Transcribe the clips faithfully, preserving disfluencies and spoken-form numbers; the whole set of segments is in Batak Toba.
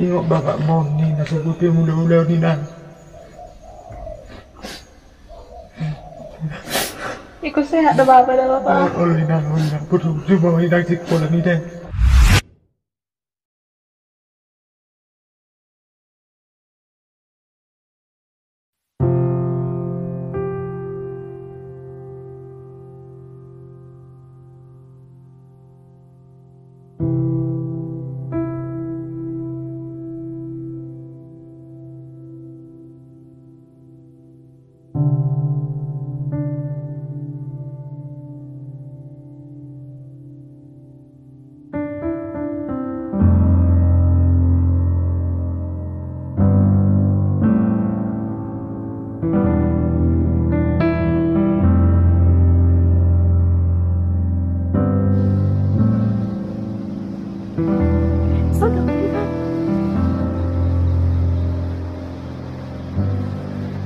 Ingot bapakmon ninna, so boi pe mula-ula ninna. Iko sehat do bapa, do bapa. Olo ninna, olo ninna. Boru, coba ninna sikola ninna.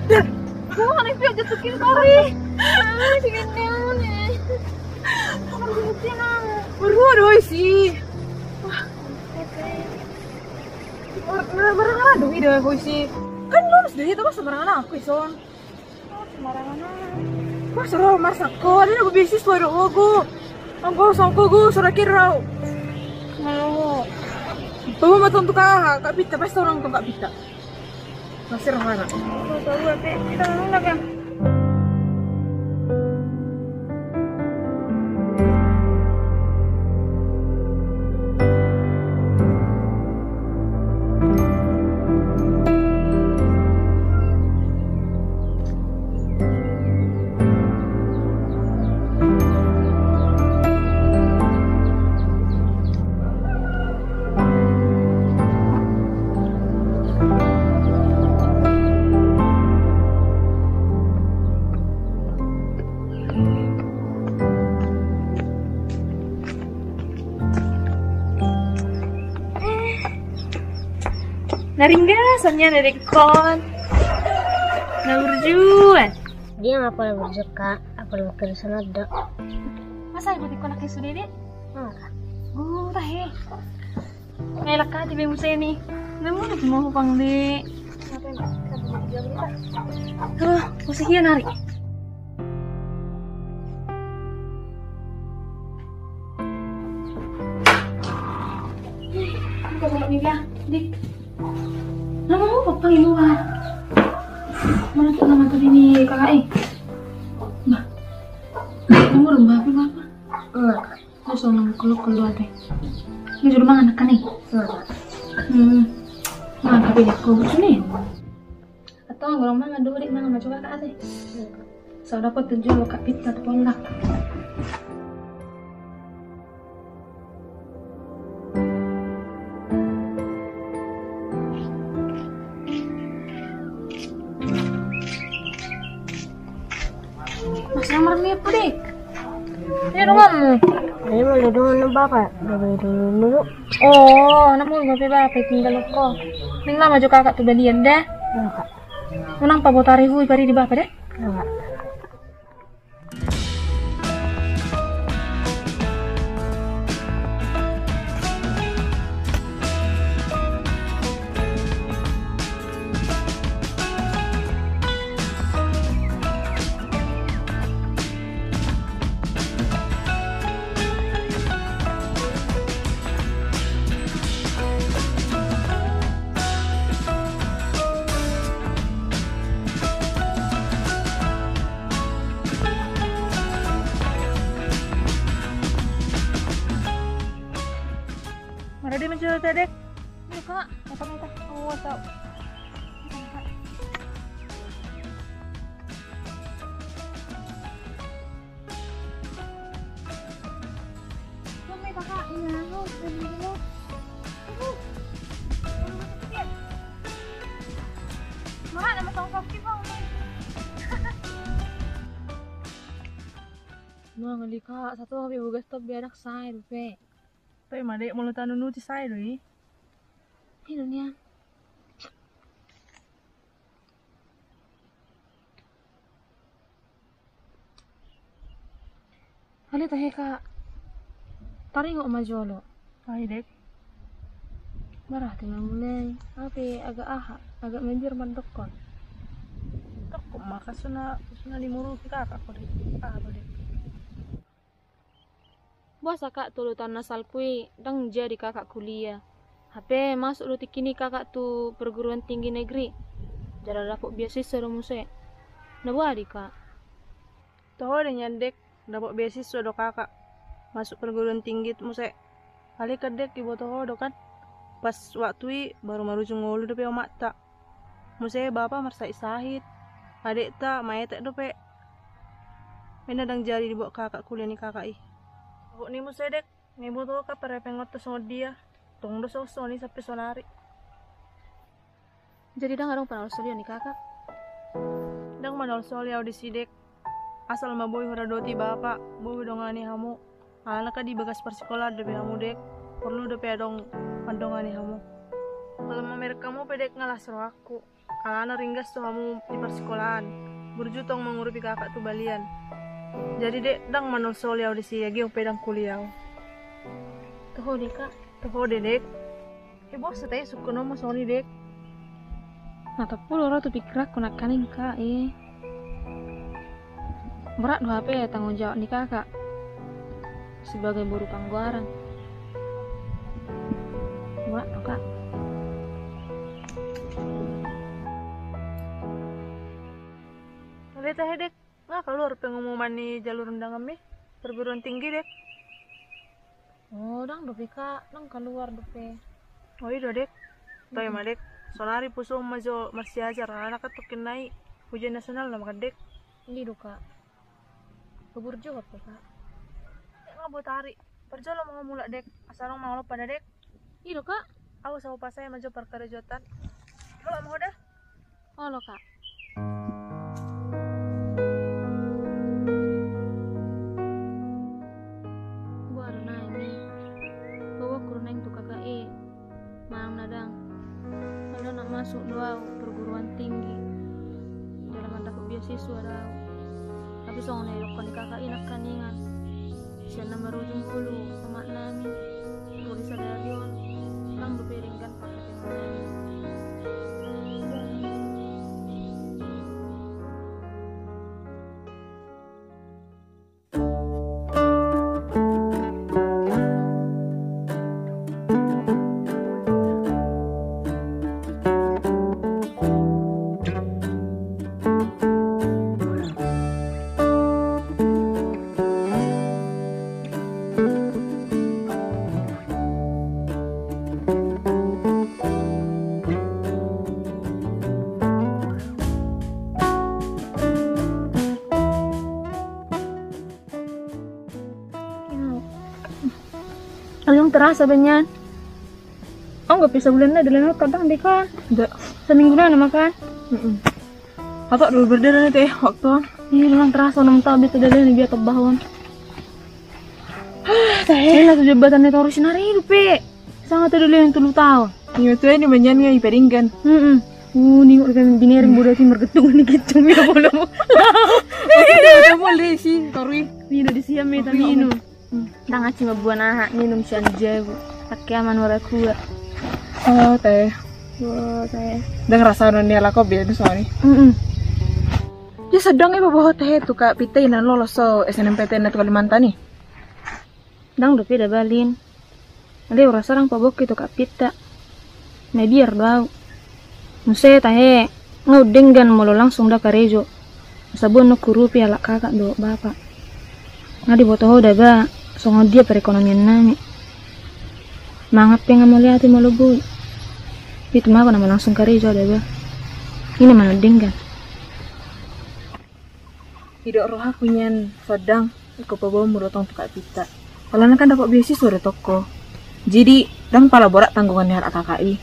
Dah, gua kan itu aja tukin kori. Ah, sini nih. Baru ada isi. Wah, oke. Mar-, mar-, marang-marang dong ide aku isi. Kan lu harus dari itu, masa marang-marang aku, ison. Sembarangan aja. Wah, seru, Mas, aku. Ada lagu bisnis, waduh, lagu. Anggo, songko, gue, sudah kira. Mau. Bawa matang tuh, Kak. Kak Pita, pasti orang tuh, Kak Pita. Masih rohana. Tuh, tuh, gue, Pi. Kita ngomong dah, Kak. Na ringgas on nian, adek on. Na burju an. Dia ngapa na burju, Kak? Apa lu kira sana ada? Masa ibu tiko nak sudah, Dek? Enggak. Gurah, he. Ngelak hati be muse ni. Nemu na cuma hupang di. Tuh, muse hian ari. Buka sama ni dia, Dik. Nama mau hupang di luar. Mana tuh nama tuh ini kakak, eh. Bah. Kamu rumah apa, Bapak? Enggak. Terus orang keluar keluar deh. Ini di rumah anak kan nih? Enggak. Hmm. Nah, tapi lihat kau sini. Atau orang mangan dulu, Dik, mangan macam kakak deh. Enggak. Saya dapat tujuh kakak pizza tuh polak. Mas, nomor mi apa, Dik? Ini rumahmu. Ini mau duduk nunggu bapak. Duduk dulu. Oh, anakmu bapak, bapak tinggal kok. Ning lama juga kakak tuh balian dah. Enggak. Menang pak botari hui pari di bapak deh. Enggak. Mana dia menjual tadi? Ini, Kak. Apa minta? Oh, tahu. Nuaeng, Kak, satu kami bogas topi anak sae dope. Tapi ma, Dek, molo tanunuti sae do i. Ino nian. Ale tahe, Kak. Taringot ma jolo. Ai, Dek. Marah tu na mulai. Ape agak aha, agak mabiar mandokkon. Tokkon ma ka suna, suna nimurupi kakak ko dek. Aha do dek? Boasa kak, tolu taon na salpu i ndang jadi kakak kuliah. Hape masuk do tingki i kakak tu perguruan tinggi negeri. Jala dapot beasiswa do muse. Na boha do i kak? Toho do nian dek, dapot beasiswa do kakak masuk perguruan tinggi muse. Alai kan dek, iboto ho do kan, pas waktu i baru marujung ngolu dope omanta. Muse bapa marsahit-sahit, adekta maetek dope. Mena ndang jadi dibuat kakak kuliah ni kakak i. Pokokni muse dek, nga iboto ho kan parhepengkonta songon dia. Tung do songon i sampe sonari. Jadi ndang adong panolsolion ni kakak? Ndang manolsoli au disi dek. Asal ma boi huradoti bapa, boi hudongani hamu. Alana kan di bagas parsikolaan dope hamu dek. Porlu dope adong mandongani hamu. Molo mamereng hamu pe dek nga las rohangku. Alana ringgas do hamu di parsikolaan. Burju tong mangurupi kakak tu balian. Jadi dek, ndang manolsoli au disi, age pe ndang kuliah au. Toho dek kak. Toho dek. Iboto tahe sungkun on ma songon i dek. Na tompu do ro tu pikiranku nangkaning kak i. Berat do hape tanggung jawab ni kakak sebagai boru Panggoaran. Berat do kak. Alai tahe dek, nga kaluar pengumuman ni jalur undangan mi perguruan tinggi dek? O ndang dope kak, ndang kaluar dope. O i do dek. Toe ma dek. Sonari pusuon ma jo marsiajar, alana kan tongkin nai ujian nasional nama kan dek. I do kak. Burju hape kak. Nga botari. Parjolo ma ho mulak dek. Asa adong mangolop pada dek. I do kak. Au asa hupasai ma jo parkarejoan. Mulak ma ho da. Olo kak. Boha do naeng i? Boboanku do naeng tu kakak i manang na dang. Alana masuk do au perguruan tinggi. Jala mandapot beasiswa do au. Tapi songon na didokkon ni kakak i nangkaningan. Sian na marujung ngolu omak nami, ro di sadari on ndang dope denggan parhepengonnami. Alai terasa benyan. Au nga pe sabulan na dalan on kadang deka. Saminggu na nama kan. Atok dulu berdarah nanti waktu. Iya, memang terasa enam tahun itu dalan biar tebahon. Tahe. Lah tu jabatan ni torus nari dope. Sanga tu dalan tolu tahun. Iya tu ini benyan nga iperinggan. Heeh. Uh, ningot dope binereng bodo si mergetung ni gitu mira bola mo. Ada mau lesi torus. Ini udah disiam meta minum. Ndang aci mamboan aha, minum sian jabu. Pakai aman ora kua. O tahe. O tahe. Ndang rasa non ni alako be tu soni. Mm-mm. Dia sedang iba bohot tahe tu kak Pita i na lolos so S N M P T N na tu Kalimantan i. Ndang dope da balin. Alai ura sarang pabokke tu kak Pita. Mabiar do au. Muse tahe, nga undenggan molo langsung da karejo. Asa boi annon huurupi halak kakak dohot bapa. Nga diboto ho da ba songon dia perekonomian nami. Mangan pe nga mauliate molo boi. Itu ma au na langsung karejo da ba. I na manang denggan. Didok rohaku nian, so ndang ingkon paboaonmu do tong tu kak Pita. Alana kan dapot beasiswa do tong ho. Jadi ndang pala borat tanggungan ni halak kakak i.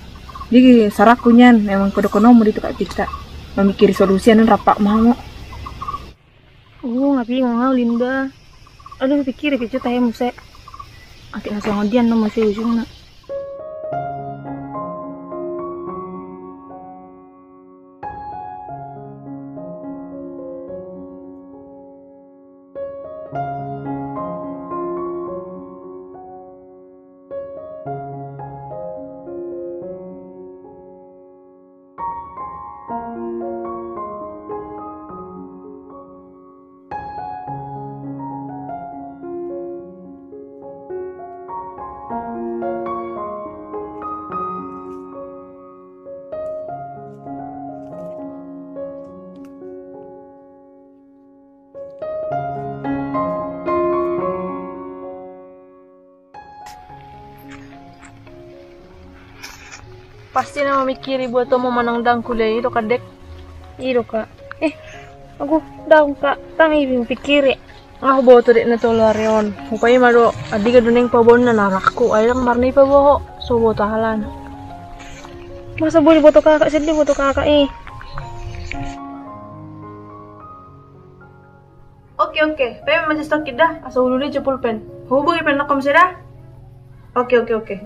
Jadi saranku nian, memang padohononmu do i tu kak Pita. Mamikiri solusi annon rap ma hamu. Uh, nga bingung au Linda. Aduh, pikiri pe jo tahe muse. Atik na songon dia annon muse ujungna. Pasti na mamikiri buat on manang ndang kuliah i do kan, Dek? I do, Kak. Eh, agu, ndang, Kak. Ndang i mipikiri. Nga huboto, Dek, na tolu ari on. Hupaima do, andigan do naeng paboaonna na rakku. Ai ndang marnai paboa ho. So huboto halana. Masa boi diboto kakak, sedih boto kakak i. Oke, oke. Paima ma jo stok i da, asa ulu dia jo pulpen. Hubungi pe anakku muse da. Oke, oke, oke.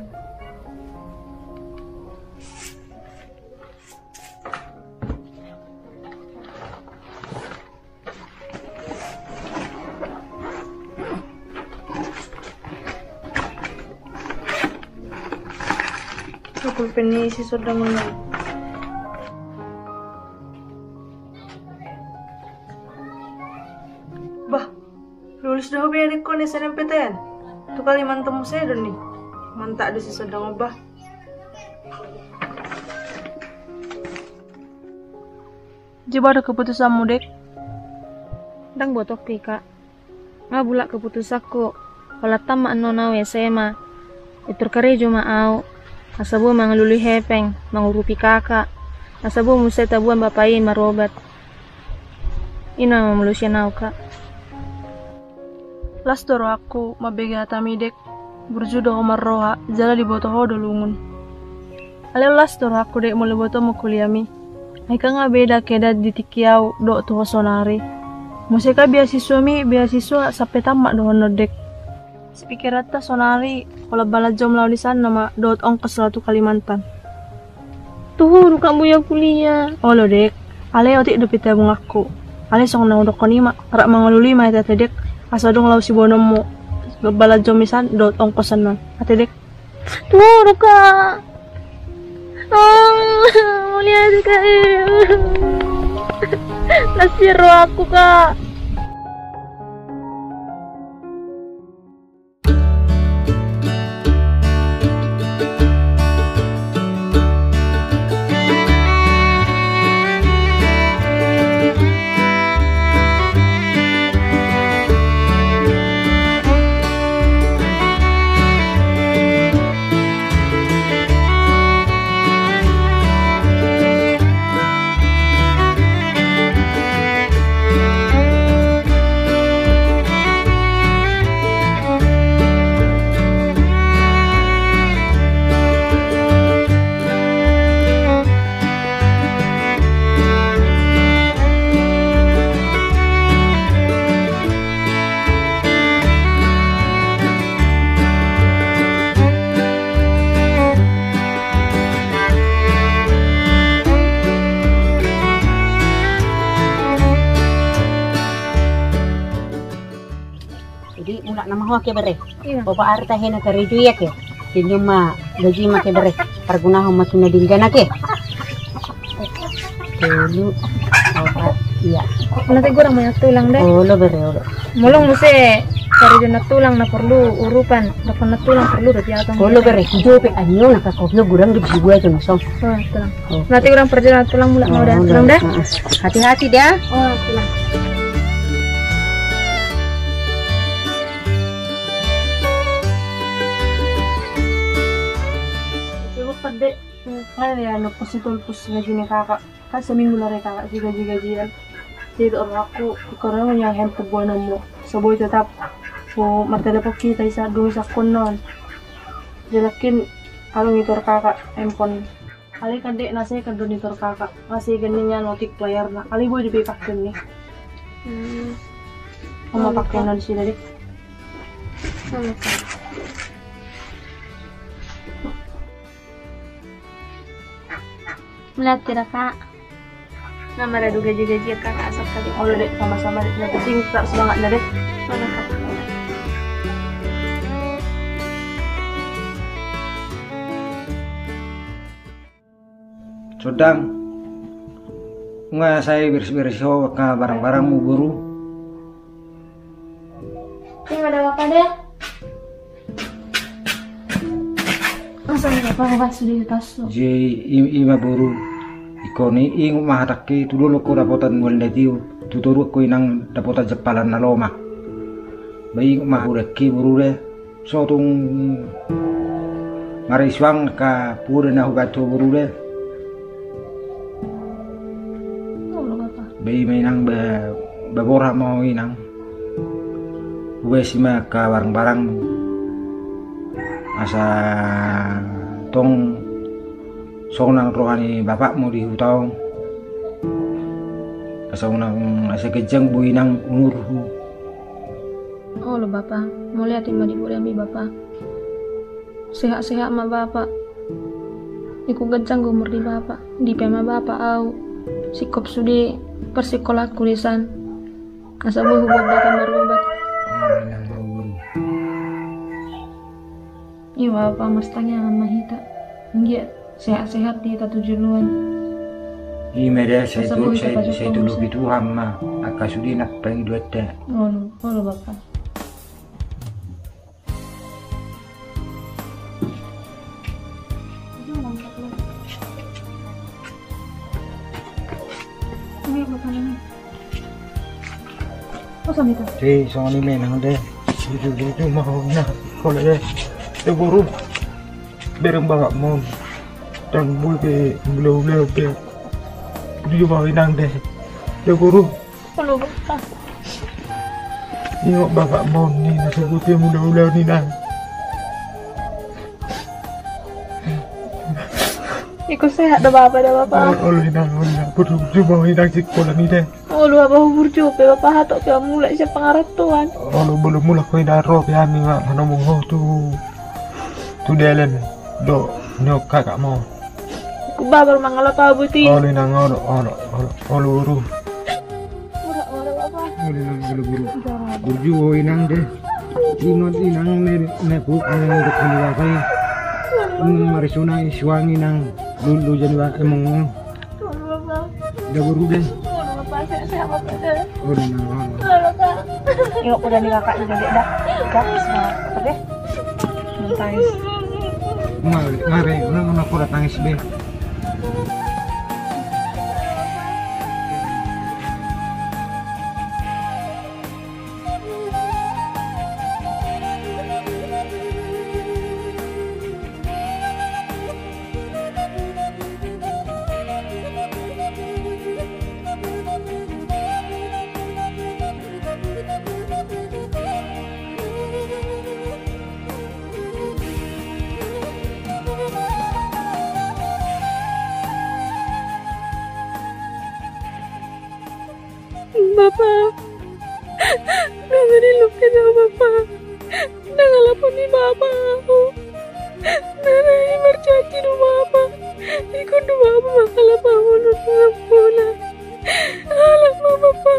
Pulpen ni si Sodang on. Bah, lulus do ho be adikku ni S N M P T N. Tu Kalimantan muse do ni. Mantap do si Sodang on, bah. Jaba do keputusanmu, Dek? Ndang botoki, Kak. Nga bulak keputusanku. Holan tamat annon au S M A. Pintor karejo ma au. Asa boi mangalului hepeng, mangurupi kakak. Asa boi muse taboan bapa i marobat. I na mamolus sian au, Kak. Las do rohangku mambege hatami, Dek. Burju do ho marroha, jala diboto ho do lungun. Alai las do rohangku, Dek, molo botomu kuliahmi. Ai kan nga beda keadaan di tingki au dohot tu ho sonari. Muse kan beasiswami, beasiswa sampe tamat dohonon, Dek. Sipikiranta sonari, holan balanjo ma laho di sana ma dohot ongkos laho tu Kalimantan. Tuhu do, Kak, boha kuliah. Olo, Dek. Alai otik dope tabunganku. Alai songon na hudokkon i ma, rap mangalului ma ate, ate, Dek. Asa adong laho siboanonmu balanjo misan dohot ongkos annon. Ate, Dek. Tuhu do, Kak. Oh, mauliate, Kak. Las do rohangku, Kak. Jadi mulak nama ho ake bere. Iya. Opat ari tahe na karejo i ake. Jadi ma gaji ma ake bere. Pargunahon ma tu na denggan ake. Tolu, opat, iya. Nanti gurang banyak tulang deh. Olo bere, olo. Molo muse karejo na tulang na porlu urupan, dapat na tulang porlu berarti atau. Olo bere, ido pe anyo na kakobio gurang di bua tu nasong. Oh, tulang. Nanti gurang perjalanan tulang mulak mau dah. Tulang dah. Hati-hati dah. Oh, tulang. Sibuk pede. Kan ya, lepas itu lepas gaji nih kakak. Kan seminggu lah kakak si gaji-gajian. Jadi orang aku, karena punya handphone buanonmu. Seboi tetap. So, mata dapat kita isa dulu sakonon. Jalakin, kalau ngitor kakak handphone. Alai kan dek, na second do nitor kakak. Masih gini nya notik player na. Alai boi dipakai ni. Hmm. Sama pakai non sida dek. Sama, Kak. Melihat tidak, Kak? Nama radu gaji-gaji ya, Kak, asal kali. Olo dek, sama-sama dek. Yang penting tetap semangat dek. Mana, Kak? Sodang, nga sai beres-beres ho angka barang-barangmu boru. Ini ada apa deh? Masa ini apa, apa sudah di tas lo? Jadi i-, ima boru. Ingkon i, ingot ma hatangki, tu dolok ho dapotan bulan dati ho, tu toruan ho inang dapotan jampalan na lomak. Ba ingot ma hudangki boru deh. So tung Marisuang angka pure na hubaen ho boru de. Olo bapa. Ba i ma inang, ba, ba borhat ma ho inang. Hubaen si ma angka barang-barang. Asa tong sonang roha ni bapakmu di huta on. Asa unang, asa ganjang boi inang umurhu. Olo bapa, mauliate ma di hudami bapa. Sehat-sehat ma bapa. Ingkon ganjang umur ni bapa. Dipe ma bapa au. Singkop sude parsikolaanku di san. Asa boi huboan bapa marobat. Olo inang. Io bapa, marsitangiangan ma hita. Anggiat sehat-sehat di hita tu joloan. I ma da, sai tu, sai, sai tuduhi Tuhan ma angka sude na pangidoanta. Olo, olo bapa. Jadi songon i ma inang de. Jujur-jujur ma ho inang. Olo de. De boru. Bereng bapakmu. Ndang boi be mula-mula be. Jujur ma ho inang de. De boru. Olo bapa. Ingot bapakmu ni na so boi be mula-mula inang. Ingkon sehat do bapa da bapa. Olo inang, olo inang. Boru, jujur ma ho inang, sikola ni de. Olo bapa, hubur jo pe bapa, hatop pe au mulak sian pangarantoan. Olo, molo mulak ho inang, ro pe hami ma manomung ho tu, tu dalan. Dohot ni kakakmu. Bapa baru mangalap au boti. Olo inang, olo, olo, olo, olo boru. Olo inang, olo boru. Burju ho inang de. Ingot inang ne, ne buk, ne buk ni bapa i. Marisuang inang, lulu jadi bapa emang. Olo bapa. Da boru de. Olo bapa, sehat-sehat bapa de. Olo inang, olo. Olo bapa. Ingot udah ni kakak juga de da. Gratis banget. Apa de? Tangis. Mari, mari, mana, mana pola tangis be. Bapa, nunga dilungkit au bapa. Ndang alap ni bapa au. Nana i marjanji do bapa. Ingkon do bapa mangalap au nunga bona. Alap ma bapa.